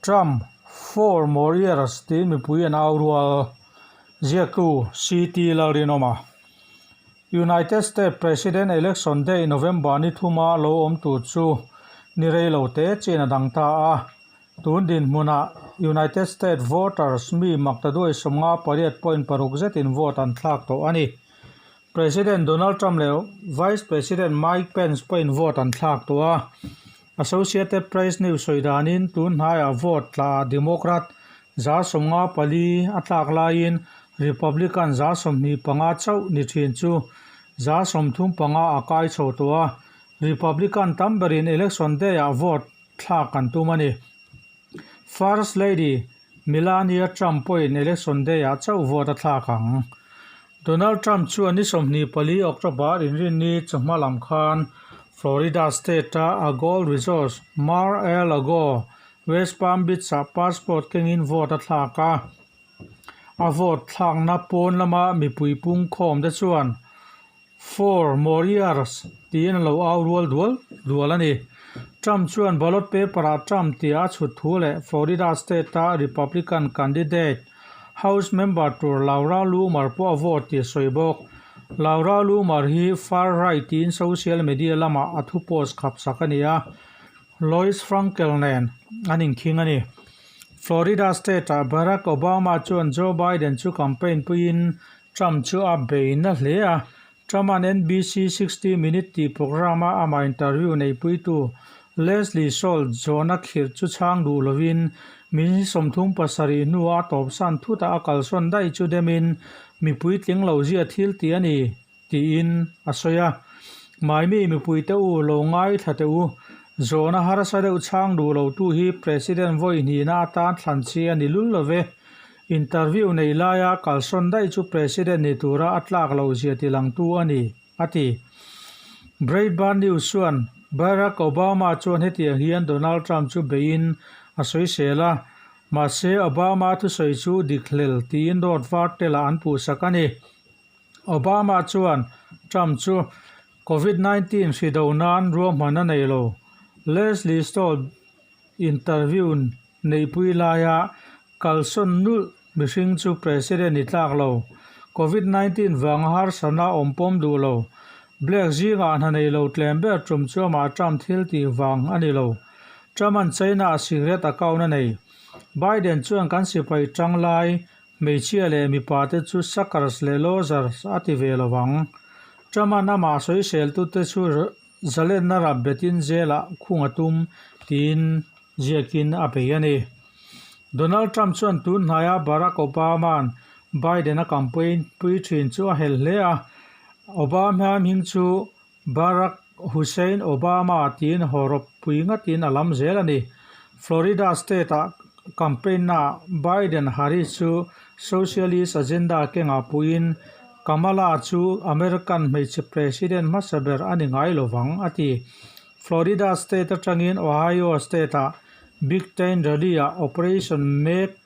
Trump, Four more years tiin mipui an au rual, ziaktu CT Lalrinawma. United States President Election Day November ni thuma lo awm tur chu ni rei lo te chin a dang ta a. Tun dinhmunah United States voters mi maktaduai 58.6 zetin vote an thlak tawh a ni. President Donald Trump leh Vice President Mike Pence pawhin vote an thlak tawh a. Associated Press News sawi danin tun hnaiah vote tla Democrat 54 a tlak laiin Republican 25 chauh ni thin chu 35 a kai chho tawh a, Republican tam berin election day-ah vote thlak an tum a ni. First Lady Melania Trump pawhin election day-ah chauh vote a thlak ang. Donald Trump chuan ni 24 October inrinni chawhma lam khan Florida state-a a golf resort Mar-a-Lago, West Palm Beach-ah passport kengin vote a thlak a. A vote thlakna pawn lama mipui pungkhawm te chuan Four more years tiin a lo au rual dual dual a ni. Trump chuan ballot paper-ah Trump tia a chhut thu leh Florida state-a Republican candidate House member tur Laura Loomer pawh a vote tih a sawi bawk. Laura Loomer hi far-right tiin social media lamah a thu post khap sak a ni a, Lois Frankel nen an inkhing a ni. Florida state-ah Barack Obama chuan Joe Biden chu campaign puiin Trump chu a bei na hle a, Trump-a'n NBC 60 Minute tih programme-a amah interview neihpuitu Leslie Schultz zawhna khirh chu chhang duh lovin minute 37 hnuah a tawpsan thutah a kalsawn daih chu demin mipui tling lo zia thil tih a ni tiin a sawi a. Maimi mipuite u lo ngaithla teh u, zawhna harsa deuh chhang duh lotu hi President vawi hnihna atan thlan chi a ni lul lo ve. Interview nei laia kalsawn daih chu President ni tura a tlak loh zia tilangtu a ni, a ti. Breitbart News chuan Barack Obama chuan hetiang hian Donald Trump chu beiin a sawisel a, mahse Obama thusawi chu dik hlel tiin dawt var telah an puhsak a ni. Obama chuan Trump chu Covid 19 hri do nan ruahman a nei lo. Leslie Stoltz interview neihpui laia kalsawn nulh mihring chu President i tlak lo. Covid 19 vanga harsatna awm pawm duh lo. Black zingah hna nei lo tlem ber tum chu amah Trump thil tih vang a ni lo. Trump-a'n China-ah secret account a nei. Biden chuan kan sipai tang lai Hmeichhia leh mipa te chu suckers leh losers a ti ve lo vang. Trump-a'n amah sawiseltute chu zalenna rap betin zelah khung a tum tiin ziakin a bei a ni. Donald Trump chuan tun hnaia Barack Obama-a'n Biden-a campaign pui thin chu a helh hle a, Obama hming chu Barack Hussein Obama tiin hawrawp pui ngatin a lam zel a ni. Florida state-ah campaign-naah Biden Harris chu socialist agenda kengah puiin Kamala chu American hmeichhe president hmasa ber a ni ngai lo vang, a ti. Florida state atangin Ohio state-ah Big Tent Rally-ah Operation Make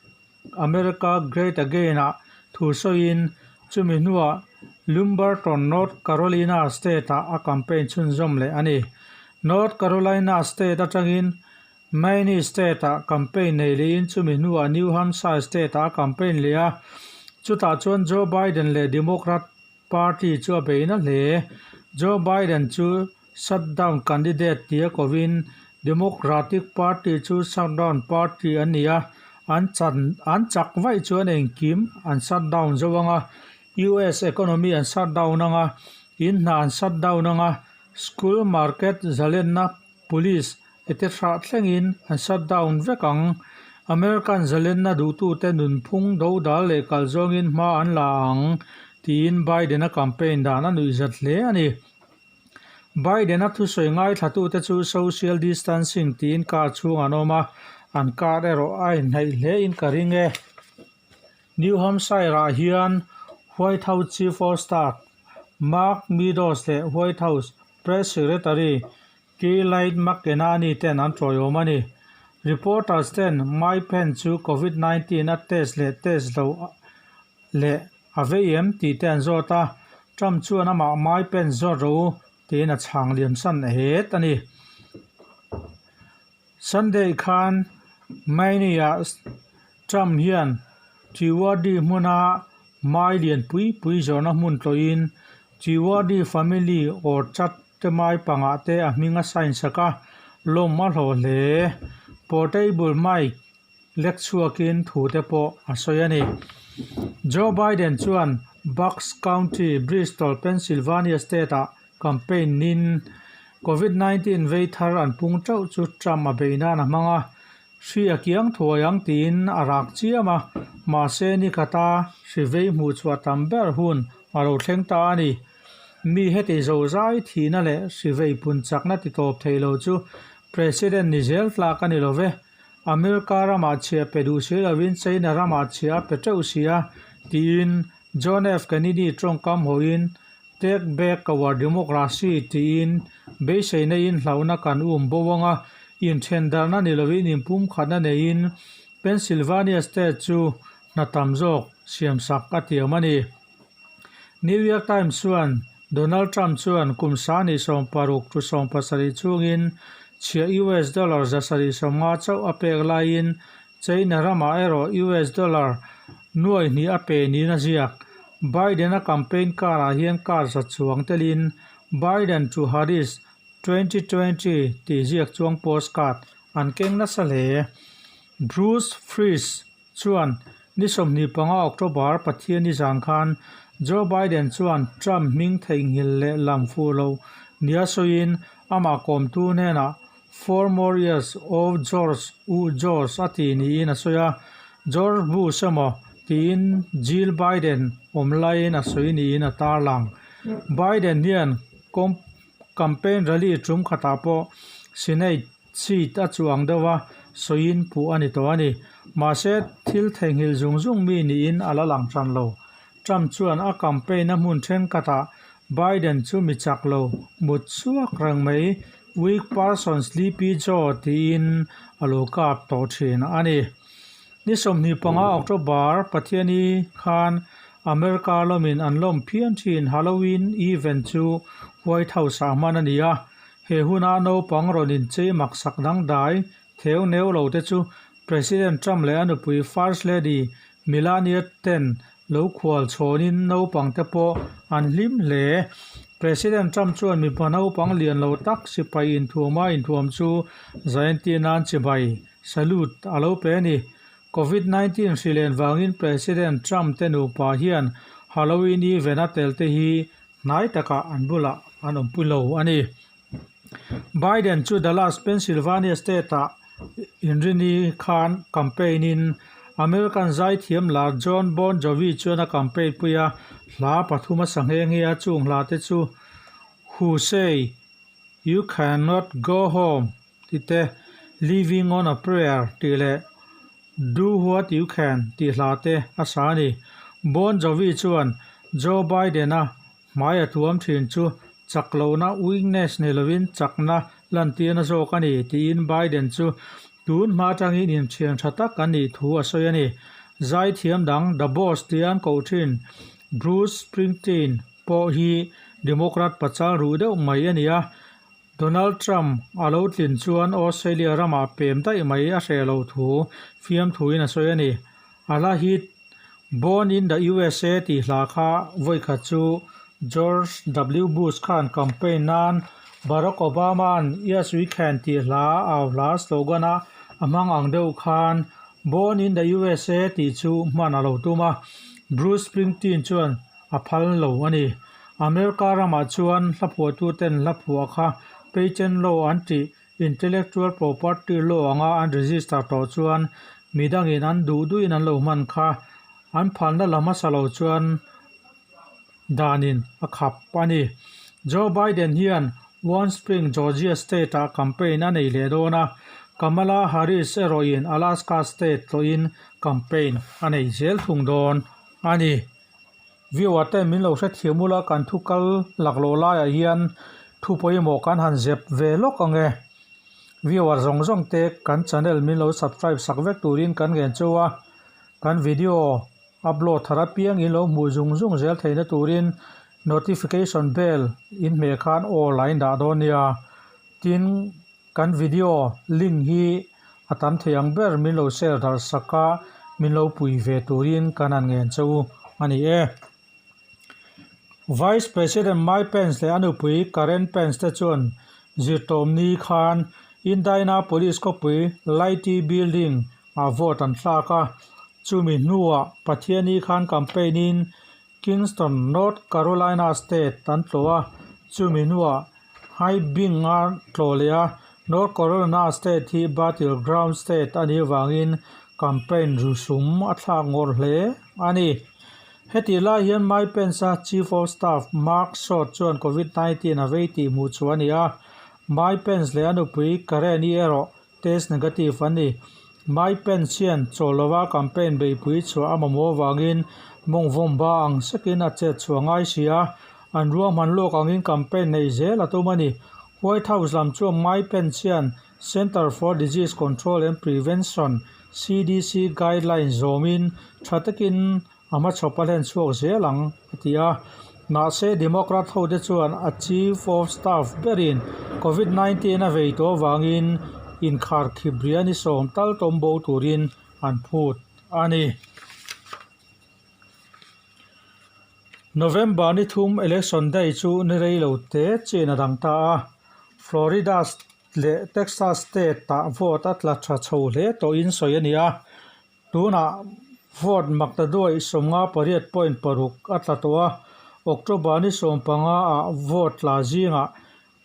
America Great Again-ah thu sawiin chumi hnuah Lumberton, North Carolina state-ah a campaign chhunzawm leh a ni. North Carolina state atangin Maine state-ah campaign nei lehin chumi hnuah New Hampshire state-ah a campaign leh a, chutah chuan Joe Biden leh Democrat Party chu a bei na hle. Joe Biden chu shutdown candidate tia kovin Democratic Party chu shutdown party an ni a, an chan an chak vaih chuan engkim an shutdown zo ang a, US economy an shutdown ang a, in hna an shutdown ang a, school, market, zalenna, police etc thlengin an shutdown vek ang. American zalenna duhtute nunphung dodal leh kal zawngin hma an la ang tiin Biden-a campaign dan a nuihzat hle a ni. Biden-a thusawi ngaithlatute chu social distancing tiin car chhung an awm a, an car erawh a inhnaih hlein ka ring e. New Hampshire-ah hian White House Chief of Staff Mark Meadows leh White House Press Secretary Kayleigh McEnany ten an tawiawm a ni. Reporters ten Mike Pence chu Covid 19 a test leh test loh leh a vei em tih te an zawt a, Trump chuan amah Mike Pence zawt rawh u tiin a chhang liam san het a ni. Sunday khan Maine-ah Trump hian Chiwardi hmuna mai lian pui pui zawrhna hmun tlawhin Chiwardi family orchard te mai pangah te a hming a sign sak a, lawm a hlawh hle. Portable mic lek chhuakin thu te pawh a sawi a ni. Joe Biden chuan Bucks County, Bristol, Pennsylvania state-ah campaign nin Covid 19 vei thar an pung teuh chu Trump a beih nan a hmang a, hri a kiang thuai ang tiin a rak chiam a, mahse ni khata hri vei hmuh chhuah tam ber hun a lo thleng ta a ni. Mi heti zozai thihna leh hri vei pun chakna ti tawp thei lo chu President ni zel tlak a ni lo ve. America ramah chhia pe duh si lovin China ramah chhia a pe teuh si a, tiin John F. Kennedy tawngkam hawiin Take back our democracy tiin beisei neiin hlauhna kan um bo ang a, inthendarhna ni lovin inpumkhatna neiin Pennsylvania state chu hna tam zawk siamsak a tiam a ni. New York Times chuan Donald Trump chuan kum sani 60 to 70 chhungin chhiah US dollar 750 chauh a pek laiin China ramah erawh US dollar nuai hnih a pe niin a ziak. Biden-a campaign car-ah hian car za chuang telin Biden to Harris 2020 tih ziak chuang postcard an keng nasa hle. Bruce Fries chuan ni 25 October Pathianni zan khan Joe Biden chuan Trump hming theihnghilh leh lam fuh lo nia sawiin amah kawmtu hnenah Four more years of George u George a ti niin a sawi a, George Bush emaw tiin Jill Biden awm laiin a sawi niin a tarlang. Biden hian campaign rally tum khatah pawh Senate seat a chuang deuh a, sawiin puh a ni tawh a ni. Mahse, thil theihnghilh zung zung mi niin a la lang tan lo. Trump chuan a campaign-a hmun thenkhatah Biden chu mi chak lo, mut chhuak reng mai, weak person Sleepy Joe tiin a lo kap tawh thin a ni. Ni 25 October Pathiani khan America lawmin an lawm phian thin Halloween event chu White House-ah hman a ni a, he huna naupang rawn inchei maksak dangdai theu neu lo te chu President Trump leh a nupui First Lady Melania ten lo khual chhawnin naupang te pawh an hlim hle. President Trump chuan mipa naupang lian lo tak sipai inthuama inthuam chu zaintir nan chibai, salute, a lo pe a ni. Covid 19 hri len vangin President Trump te nupa hian Halloween event a tel te hi hnai takah an bulah an awmpui lo a ni. Biden chu Dallas, Pennsylvania state-ah inrini khan campaign-in American zaithiam lar Jon Bon Jovi chuan a campaign pui a, hla pathum a sa nghe nghe a, chung hla te chu Who Say You Cannot Go Home tih te, Living on a Prayer tih leh Do What You Can tih hla te a sa a ni. Bon Jovi chuan Joe Biden-a Hmai a tuam thin chu chak lohna, weakness, nei lovin chakna lantirna zawk a ni, tiin Biden chu tun hma atangin inthian tha tak an nih thu a sawi a ni. Zaithiam dang The Boss tia an koh thin Bruce Springsteen pawh hi Democrat pachal ruh deuh mai a ni a, Donald Trump a lo tlin chuan Australia ramah pem daih mai a hreh loh thu fiamthuin a sawi a ni. A hla hit Born in the USA tih hla kha vawikhat chu George W. Bush khan campaign nan Barack Obama-a'n Yes we can tih hla au hla slogan-a a hmang ang deuh khan Born in the USA tih chu hman a lo tum a, Bruce Springsteen chuan a phal lo a ni. America ramah chuan hlaphuahtuten hlaphuah kha patent law an tih Intellectual property law anga an register tawh chuan midangin an duh duhin an lo hman kha an phalna la hmasa lo chuan danin a khap a ni. Joe Biden hian Warm Spring, Georgia state-ah campaign a nei leh dawn a, Kamala Harris erawhin Alaska state tlawhin campaign a nei zel thung dawn a ni. Viewer te min lo hrethiam ula kan thu kal laklawh laiah hian thu pawimawh kan han zep ve lawk ang e. Viewer zawng zawng te kan channel min lo subscribe sak vek turin kan ngen cheu a, kan video upload thar apiang in lo hmuh zung zung zel theihna turin notification bell in hmeh khan all a in dah dawn nia. Tin, kan video link hi a tam thei ang ber min lo share darh sak a, min lo pui ve turin kan han ngen cheu a ni e. Vice President Mike Pence leh a nupui Karen Pence te chuan zirtawmni khan Indianapolis khawpui Lighty Building ah vote an thlak a, chumi hnuah Pathianni khan campaign in Kinston, North Carolina state an tlawh a, chumi hnuah Hibbing a tlawh leh a, North Carolina state hi battle ground state a nih avangin campaign rusum a thlak ngawrh hle a ni. Hetih lai hian Mike Pence-a Chief of Staff Mark Short chuan Covid 19 a vei tih hmuh chhuah a ni a, Mike Pence leh a nupui Karen-i erawh test negative an ni. Mike Pence hian chaw lova campaign beihpui chhuah a mamawh avangin mawngvawmba ang sekin a chet chhuah ngai si a, an ruahman lawk angin campaign neih zel a tum a ni. White House lam chuan Mike Pence hian Center for Disease Control and Prevention, CDC, guidelines zawmin tha takin a hmachhawp a hlen chhuak zel ang, a ti a. Mahse, Democrat hote chuan a Chief of Staff berin Covid 19 a vei tawh avangin inkharkhip rian i sawm tal tawm bo turin an phut a ni. November ni thum Election Day chu ni rei lo te chin a dang ta a, Florida leh Texas state-ah vote a tla tha chho hle tawhin sawi a ni a. Tunah vote maktaduaih 58.6 a tla tawh a, October ni 15 ah vote tla zingah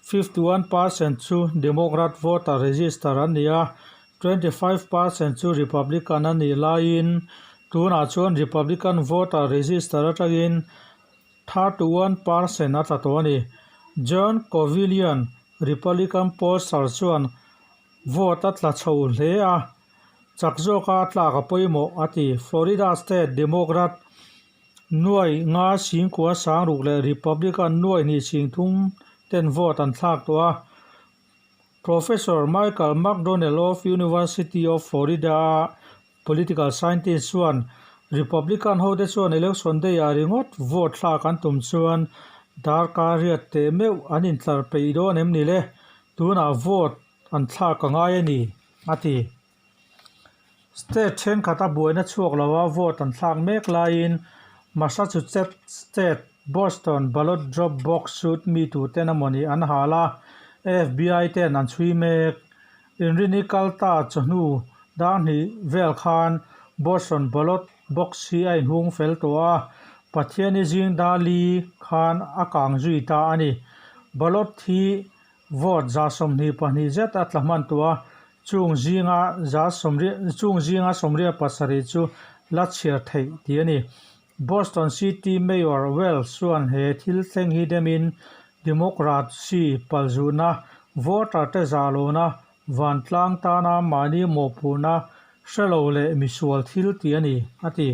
51% chu Democrat voter register an ni a, 25% chu Republican a nih laiin tunah chuan Republican voter register atangin 31% a tla tawh a ni. John Covillian, Republican pollster chuan vote a tla chho hle a, chak zawka a tlak a pawimawh a ti. Florida State Democrat nuai nga singkua sangruk leh Republican nuai hnih singthum ten vote an thlak tawh a. Professor Michael McDonnell of University of Florida-a political scientist chuan Republican hote chuan election day-ah ringawt vote thlak an tum chuan darkar riat teh meuh an intlar peih dawn em ni le? Tunah vote an thlak a ngai a ni, a ti. State thenkhat a buaina chhuak lova vote an thlak mek laiin Massachusetts State Boston ballot drop box chhut mi tuten amawni an hal a, FBI ten an chhui mek. Inrini kal ta chawhnu dar hnih vel khan Boston ballot box hi a inhung fel tawh a, Pathiani zing dar li khan a kang zui ta a ni. Ballot hi Vote 22 zet a tla hman tawh a, chung zinga za sawmriat chung zinga 87 chu la chhiar theih tih a ni. Boston City Mayor Wells chuan he thil thleng hi demin Democracy palzutna, voter te zahlohna, vantlang tana mahni mawhphurhna hre lo leh misual thil tih a ni, a ti.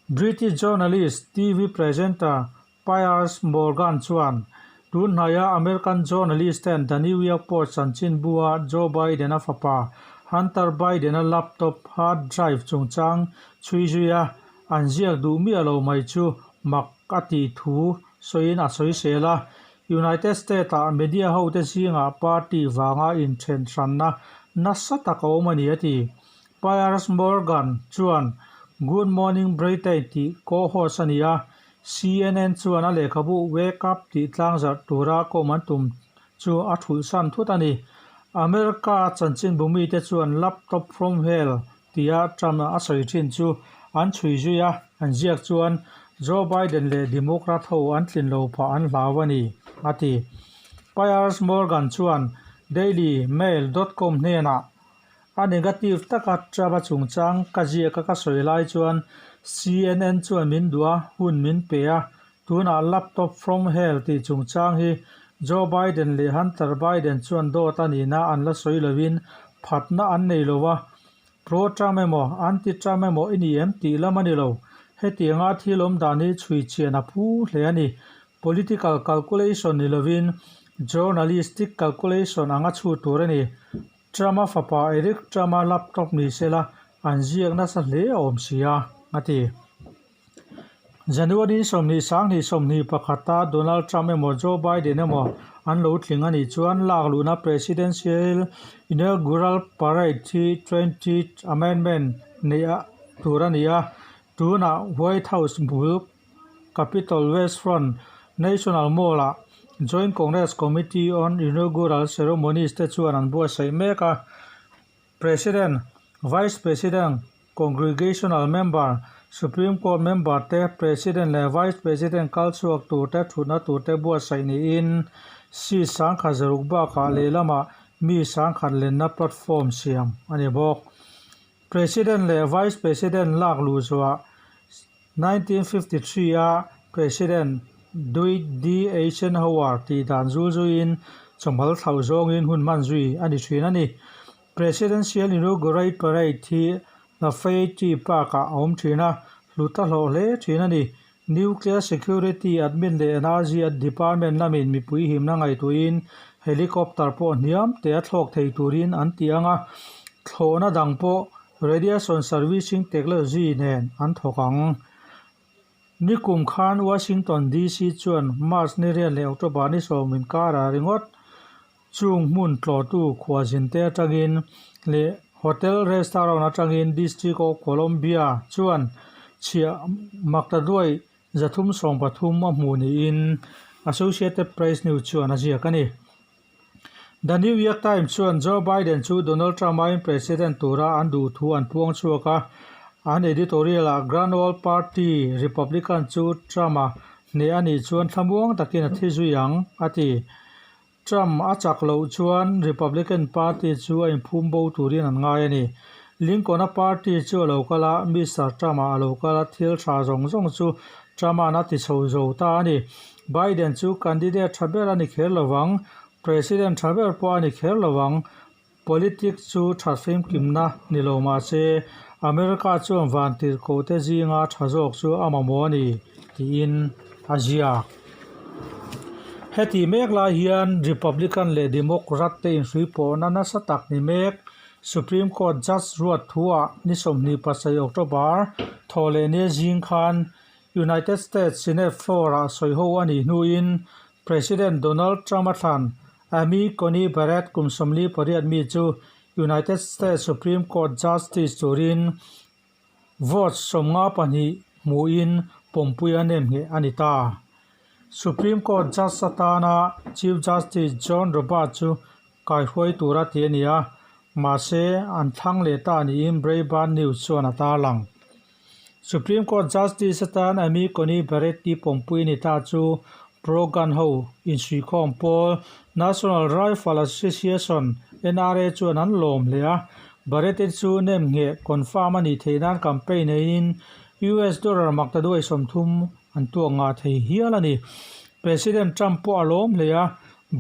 British journalist, TV presenter Piers Morgan chuan, Tun hnaia American journalist ten The New York Post chanchinbua Joe Biden-a fapa Hunter Biden-a laptop hard drive chungchang chhui zuia an ziak duh miah lo mai chu mak a tih thu sawiin a sawisel a. United States-ah media hote zingah party vanga inthen hranna nasa tak a awm a ni a ti. Piers Morgan chuan Good Morning Britain tih co-host a ni a, CNN chuan a lehkhabu Wake Up tih tlangzarh tura kawm an tum chu a thulhsan thut a ni. America chanchinbu mite chuan Laptop from Hell tia Trump a sawi thin chu an chhui zui a, an ziak chuan Joe Biden leh Democrat ho an tlin lo phah an hlau a ni, a ti. Piers Morgan chuan Daily Mail dot com hnenah, A negative taka Trump-a chungchang ka ziak a ka sawi lai chuan CNN chuan min duh a, hun min pe a. Tunah laptop from hell tih chungchang hi Joe Biden leh Hunter Biden chuan dawt a nihna an la sawi lovin phatna an nei lo a. Pro-Trump emaw, anti-Trump emaw i ni em tih lam a ni lo. Hetianga thil awm dan hi chhui chian a phu hle a ni. Political calculation ni lovin Journalistic calculation anga chhut tur a ni. Trump-a fapa Eric Trump-a laptop ni sela an ziak nasa hle a awm si a, a ti. January 20 sanghnih 21-a Donald Trump emaw Joe Biden emaw an lo tling a nih chuan lak luhna Presidential Inaugural Parade hi 20th Amendment neih tur a ni a, tunah White House bul Capitol West Front National Mall-ah Joint Congress Committee on Inaugural Ceremonies te chuan an buatsaih mek a. President, Vice President, Congregational Member, Supreme Court Member te, President leh Vice President kal chhuak tur te thutna tur te buatsaih niin seat sangkhat zaruk bakah lehlamah mi sangkhat lenna platform siam a ni bawk. President leh Vice President lak luh zuah 1953 a President Dwight D. Eisenhower tih dan zul zuiin chawhmal thlauh zawngin hun hman zui a ni thin a ni. Presidential Inaugurate Parade hi Lafayette Park-ah a awm thin a, hlut a hlawh hle thin a ni. Nuclear Security Admin leh Energy Department lamin mipui himna ngaihtuahin helicopter pawh hniam te a thlawk thei turin an ti ang a, thlawhna dang pawh Radiation Servicing Technology nen an thawk ang. Nikum khan Washington DC chuan March ni riat leh October ni sawm inkarah ringawt Chung hmun tlawhtu khuazinte atangin leh hotel restaurant atangin District of Columbia chuan chhiah maktaduai 313 a hmuh niin Associated Press News chuan a ziak a ni. The New York Times chuan Joe Biden chu Donald Trump aiin President tura an duh thu an puang chhuak a, an editorial-ah Grand Old Party Republican chu Trump-a hneh a nih chuan thlamuang takin a thi zui ang, a ti. Trump a chak loh chuan Republican Party chu a inphum bo turin an ngai a ni. Lincoln-a party chu a lo kal a, Mister Trump-a a lo kal a, thil tha zawng zawng chu Trump-a'n a ti chho zo ta a ni. Biden chu candidate tha ber a ni kher lo vang, President tha ber pawh a ni kher lo vang. Politics chu tha fimkimna ni lo mah se, America chuan vantirhkohte zinga tha zawk chu a mamawh a ni, tiin a ziak. Heti mek lai hian Republican leh Democrat te inhruipawhna nasa tak ni mek Supreme Court Judge ruat thuah ni 27 October thawhlehnia zing khan United States Senate floor-ah sawiho a nih hnuin President Donald Trump-a thlan Amy Coney Barrett kum 48 mi chu United States Supreme Court Justice turin vote 52 hmuhin pawmpui a nem ngheh a ni ta. Supreme Court Judge atana Chief Justice John Roberts chu kaihruai tura ti a ni a, mahse an thlang leh ta niin Breitbart News chuan a tarlang. Supreme Court Justice atan Amy Coney Barrett-i pawmpui ni ta chu pro-gun ho insuihkhawm pawl National Rifle Association, NRA, chuan an lawm hle a. Barrett-i chu nemngheh confirm a nih theih nan campaign neiin US dollar maktaduai 30 an tuak ngah thei hial a ni. President Trump pawh a lawm hle a,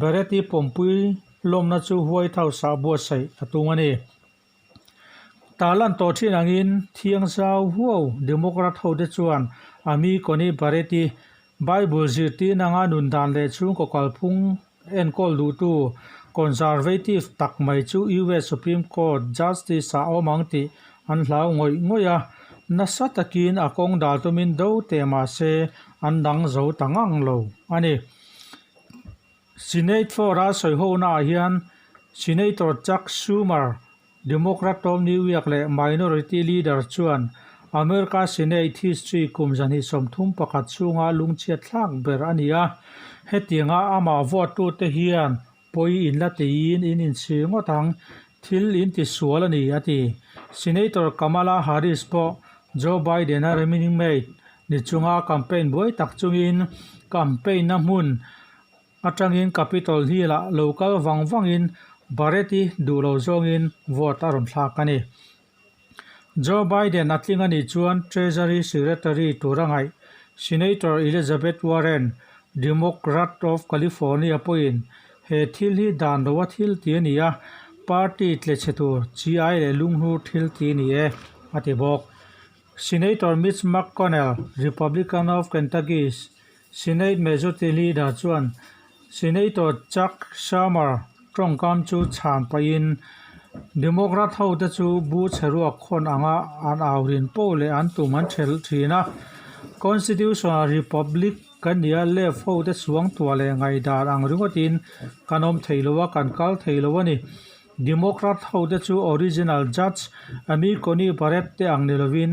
Barrett-i pawmpui lawmna chu White House-ah buatsaih a tum a ni. Tarlan tawh thin angin thiang zau huau Democrat hote chuan Amy Coney Barrett-i Bible zirtir anga nun dan leh chhungkaw kalphung enkawl duhtu conservative tak mai chu US Supreme Court Justice-ah a awm ang tih an hlau ngawih ngawih a, nasa takin a kawng dal tumin do teh mah se an dang zo ta ngang lo a ni. Senate floor-a sawihonaah hian Senator Chuck Schumer, Democrat of New York leh Minority Leader chuan America Senate history kum 231 chhunga lungchhiat thlak ber a ni a, hetianga amah vote-tute hian pawi in la tiin in inchhir ngawt ang, thil in ti sual a ni, a ti. Senator Kamala Harris pawh Joe Biden-a running mate ni chunga campaign buai tak chungin campaign-na hmun atangin Capitol Hill-ah lo kal vang vangin Barrett-i duh lo zawngin vote a rawn thlak a ni. Joe Biden a tling a nih chuan Treasury Secretary tur a ngaih Senator Elizabeth Warren, Democrat of California pawhin he thil hi dan loa thil ti a ni a, party tle chhe tur chi ai leh lunghnur thil ti a ni e, a ti bawk. Senator Mitch McConnell, Republican of Kentucky, Senate Majority Leader chuan Senator Chuck Schumer tawngkam chu chhan pahin Democrat hote chu bu chhe ruak khawn anga an au rin poh leh an tum an thelh thin a. Constitutional Republic kan ni a, left hote suang tuah leh ngaihdan ang ringawtin kan awm thei lo a, kan kal thei lo a ni. Democrat hote chu original judge Amy Coney Barrett te ang ni lovin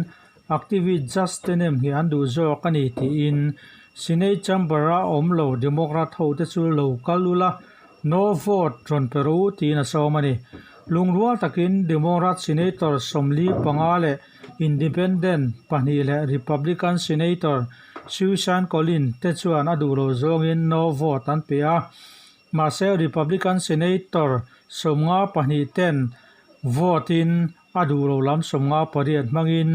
activist judge te nem hi an duh zawk a ni tiin Senate chamber-a awm lo Democrat hote chu lo kal ula, no vote rawn pe rawh u tiin a sawm a ni. Lungrual takin Democrat Senator 45 leh Independent pahnih leh Republican Senator Susan Collins te chuan a duh lo zawngin no vote an pe a. Mahse, Republican Senator 52 ten vote in a duh lo lam 58 hmangin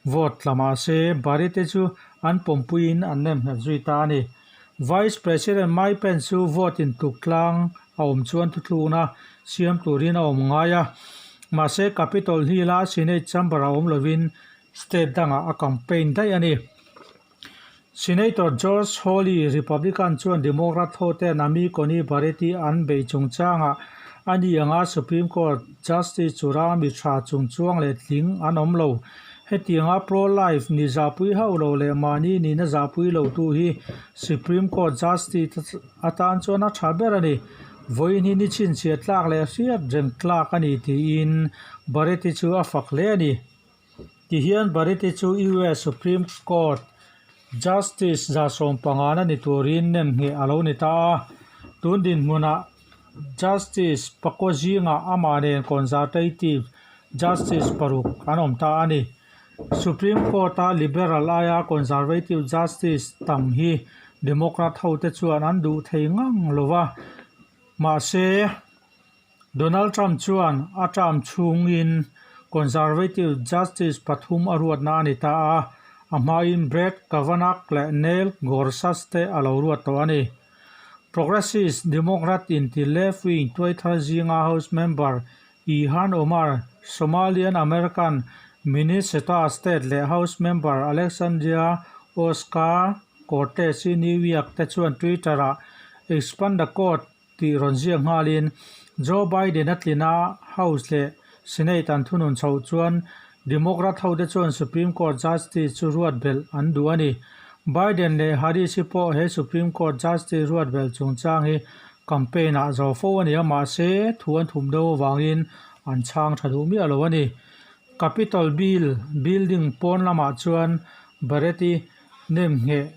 vote tla mah se, Barry te chu an pawmpuiin an nem nghet zui ta a ni. Vice President Mike Pence chu vote in tluk tlang a awm chuan thuthlukna siam turin a awm ngai a. Mahse, Capitol Hill-a Senate chamber a awm lovin state dangah a campaign daih a ni. Senator Josh Hawley, Republican chuan Democrat hoten Amy Coney Barrett-i an beih chungchangah a ni anga Supreme Court Justice chura mi tha chungchuang leh tling an awm lo. Hetianga pro-life ni zahpui hauh lo leh mahni nihna zahpui lotu hi Supreme Court Justice atan chuan a tha ber a ni. Vawiin hi ni chhinchhiah tlak leh hriat reng tlak a ni tiin Barrett-i chu a fak hle a ni. Tihian Barrett-i chu US Supreme Court Justice 115 a ni turin nemngheh a lo ni ta a. Tun dinhmunah Justice pakua zingah amah nen Conservative Justice paruk an awm ta a ni. Supreme Court-a Liberal aia Conservative Justice tam hi Democrat hote chuan an duh thei ngang lo va, mahse, Donald Trump chuan a term chhungin Conservative Justice pathum a ruatna a ni ta a, a hmain Brett Kavanaugh leh Neil Gorsuch te a lo ruat tawh a ni. Progressist Democrat inti left-wing tuaithar zinga House member Ilhan Omar, Somalian-American, Minnesota state leh House member Alexandria Ocasio-Cortez-i New York te chuan Twitter-ah Expand the Court tih rawn ziak nghalin Joe Biden a tlina House leh Senate an thunun chhoh chuan Democrat hote chuan Supreme Court Justice chu ruat belh an duh a ni. Biden leh Harris hi pawh he Supreme Court Justice ruat belh chungchang hi campaign ah zo fo a ni a, mahse thu an thum deuh avangin an chhang tha duh miah lo a ni. Capitol Bill building pawn lamah chuan Barrett-i nemngheh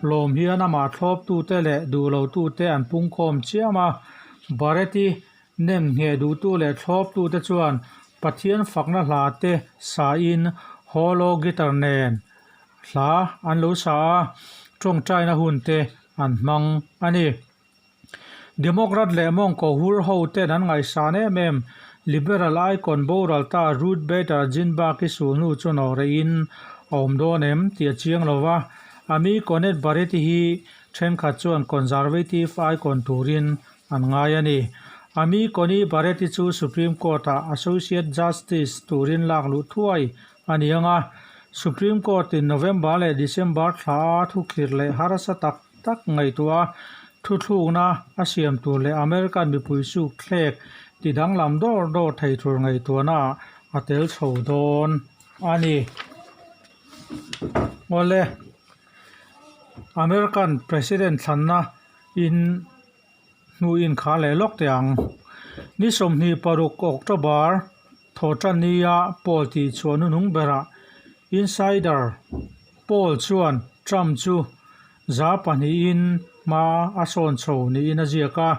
Lawm hian amah thlawptute leh duhlotute an pungkhawm chiam a, Barrett-i nem ngheh duhtu leh thlawptute chuan Pathian fakna hla te sain holo guitar nen hla an lo sa a, tawngtaina hun te an hmang a ni. Democrat leh mawngkaw hur ho ten an ngaihsan em em. Liberal icon boral ta Ruth Bader Ginsburg i sulhnu chu nawhrehin a awm dawn em tih a chiang lo va, Amy Coney Barrett i hi thenkhat chuan Conservative icon turin an ngai a ni. Amy Coney Barrett i chu Supreme Court ah Associate Justice turin lak luh thuai a ni ang a, Supreme Court in November leh December thla a thukhirh leh harsa tak tak ngaihtuah a, thuthlukna a siam tur leh American mipui suk thlek ti danglam dawr dawr thei tur ngaihtuahna ah a tel chho dawn a ni. Awle, American President thlanna in hnuin kha leh lawk teh ang. Ni 26 October Thawhtannia poll tih chhuah hnuhnung berah insider poll chuan Trump chu 200-in hma a sawn chho niin a ziak a,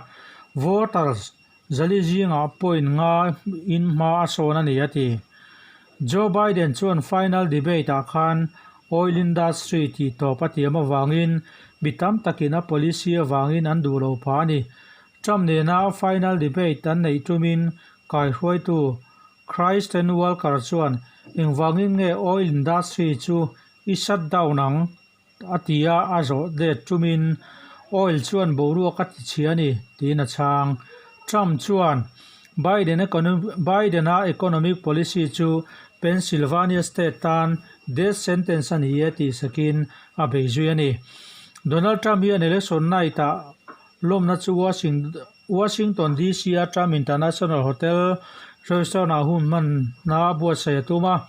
voters zali zingah point nga in hma a sawn a ni a ti. Joe Biden chuan final debate ah khan oil industry tih tawp a tiam avangin mi tam takin a policy avangin an duh lo phah a ni. Trump nena final debate an neih tumin kaihruaitu Kristen Walker chuan engvangin nge oil industry chu i shut down ang a ti a, a zawh let tumin oil chuan boruak a ti chhia a ni tiin a chhang. Trump chuan Biden Biden-a economic policy chu Pennsylvania state tan death sentence a ni e tih sakin a bei zui a ni. Donald Trump hian election night-ah. Lawmna chu Washington DC-a Trump International Hotel restaurant-ah hun hmanna buatsaih a tum a.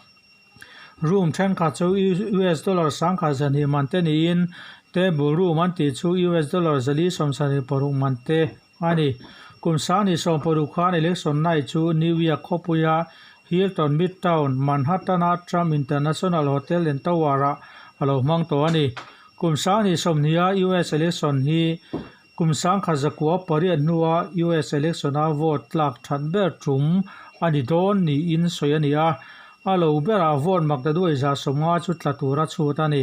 Room thenkhat chu US dollar sangkhat zahnih man te niin table room an tih chu US dollar zali 76 man te a ni. Kum 2016 khan election night chu New York khawpuia Hilton Midtown Manhattan-a Trump International Hotel and Tower-ah a lo hmang tawh a ni. Kum 2020-a US election hi Kum 1908 hnua US election-a vote tlak that ber tum a ni dawn niin sawi a ni a, a lo berah vote maktaduai 150 chu tla tura chhut a ni.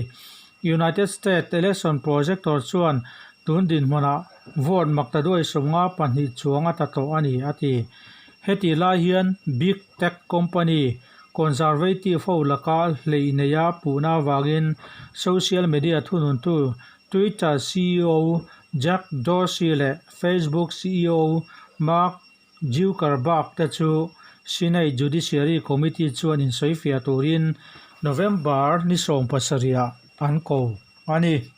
United States election projector chuan tun dinhmunah vote maktaduai 52 chuang a tla tawh a ni, a ti. Hetih lai hian Big Tech company Conservative ho laka hleih neia puhna avangin social media thununtu Twitter ceo Jack Dorsey leh Facebook ceo Mark Zuckerberg te chu Senate Judiciary Committee chuan insawifiah turin November ni 17 ah an ko a ni.